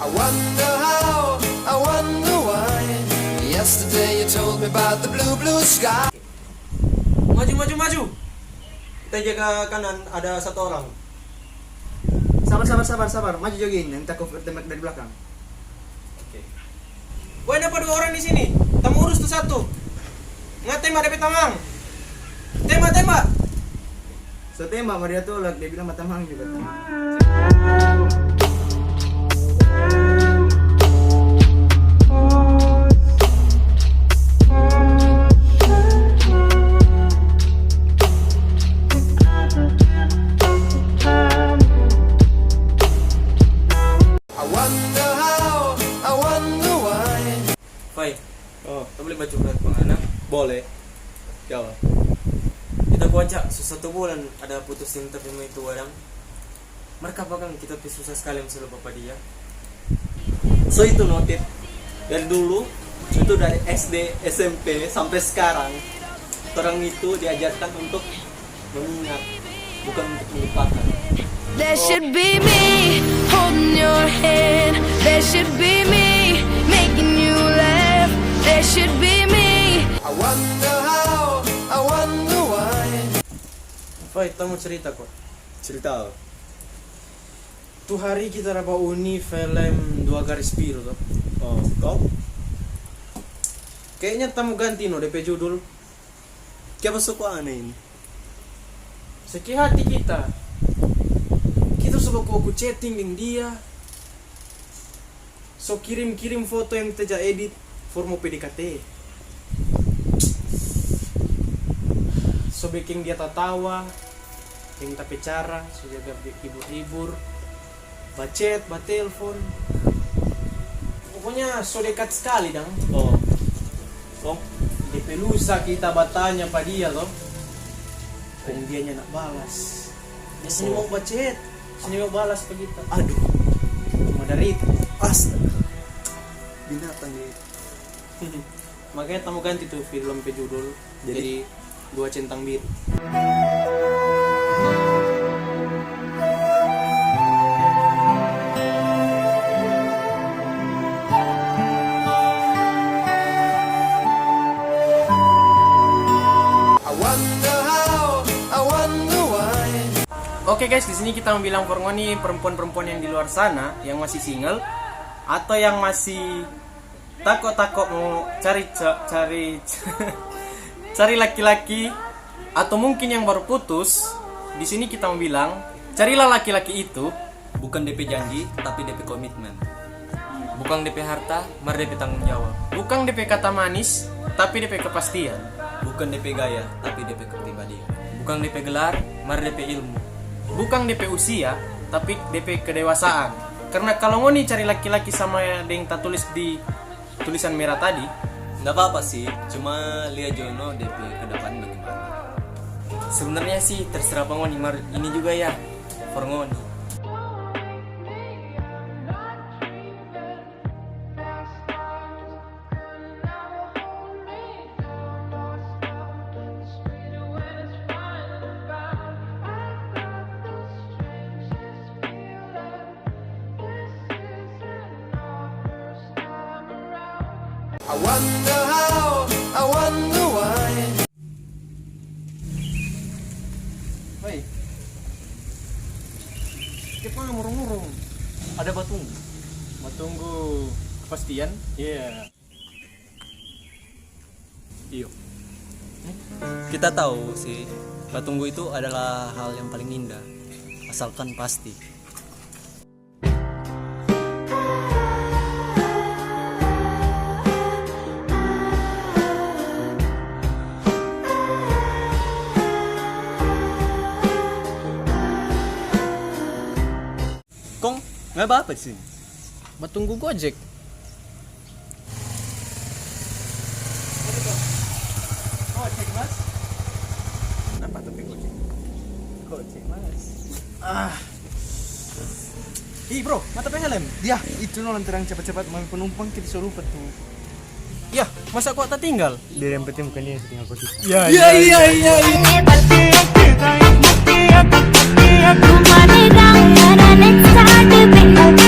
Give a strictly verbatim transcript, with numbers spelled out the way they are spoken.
I wonder how, I wonder why. Yesterday you told me about the blue, blue sky. Maju, maju, maju. Kita jaga kanan, ada satu orang. Sabar, sabar, sabar, sabar. Maju jogging, nanti aku tembak dari belakang. Oke. Woi, napa dua orang di sini? Tamo urus tu satu. Nga tembak depe tamang. Tembak, tembak. So tembak, mar dia tolak, dia bilang batamang juga. I wonder how, I wonder why. Fai, oh, kita boleh baca surat pengana? Boleh. Ya Allah. Kita kuaca, so satu bulan ada putus cinta pe mai tu orang. Mar kapa kang kita pe susah skali mo se lupa pa dia. So itu notit. Dari dulu, itu dari S D, S M P sampe skarang, torang itu diajarkan untuk mengingat, bukan untuk melupakan. There should be me holding your hand. There should be me making you laugh. There should be me. I wonder how, I wonder why. Fai, kita mo cerita kwa. Cerita apa? Tu hari kita da bauni film Dua Garis Biru to. Oh, kong? Kayaknya kita mo ganti no depe judul. Kiapa so kong aneh ini? Sakit hati kita. Kita so baku-baku chatting deng dia. So kirim-kirim foto yang ta ja edit for mo P D K T. So beking dia tatawa deng ta pe cara, so jaga be-, hibur-hibur, bachat, batelfon. Pokonya so dekat skali dang. Oh. Kong? Depe lusa kita batanya pa dia to. Kong dia nyanda balas. Dia sini mau bachat, sini mau balas pa kita. Aduh. Cuma dari itu. Astaga. Binatang dia itu. Makanya kita mo ganti tu film pe judul jadi, jadi Dua Centang Biru. I wonder how, I wonder why. Oke guys, di sini kita mo bilang for ngoni perempuan-perempuan yang di luar sana yang masih single atau yang masih tako-tako mo cari ca-, cari, cari laki-laki, atau mungkin yang baru putus, di sini kita mo bilang, carilah laki-laki itu. Bukan depe janji, tapi depe komitmen. Bukan depe harta, mar depe tanggung jawab. Bukan depe kata manis, tapi depe kepastian. Bukan depe gaya, tapi depe kepribadian. Bukan depe gelar, mar depe ilmu. Bukan depe usia, tapi depe kedewasaan. Karna kalo ngoni cari laki-laki sama deng tatulis di tulisan mera tadi? Nda apa-apa sih, cuma lia jo no depe ke depan bagimana. Sebenarnya sih terserah pa ngoni, mar ini juga ya for ngoni. I wonder how, I wonder why. Hei, kiapa murung-murung? Ada batunggu. Batunggu kepastian? Iya. Iyo. Kita tahu sih, batunggu itu adalah hal yang paling indah, asalkan pasti. Kong, ngaba apa di sini? Batunggu Gojek. Gojek, Mas. Kenapa tapi Gojek? Gojek, Mas. Ah. Ih, bro, mata pe helm. Dia, itu no lantaran cepat-cepat mau penumpang kita so lupa tu. Yah, masa kwa tatinggal? Dia yang penting bukan dia yang tinggal posisi. Ya, ya, ya, ya, ya. Rumah ni dang, ada next time.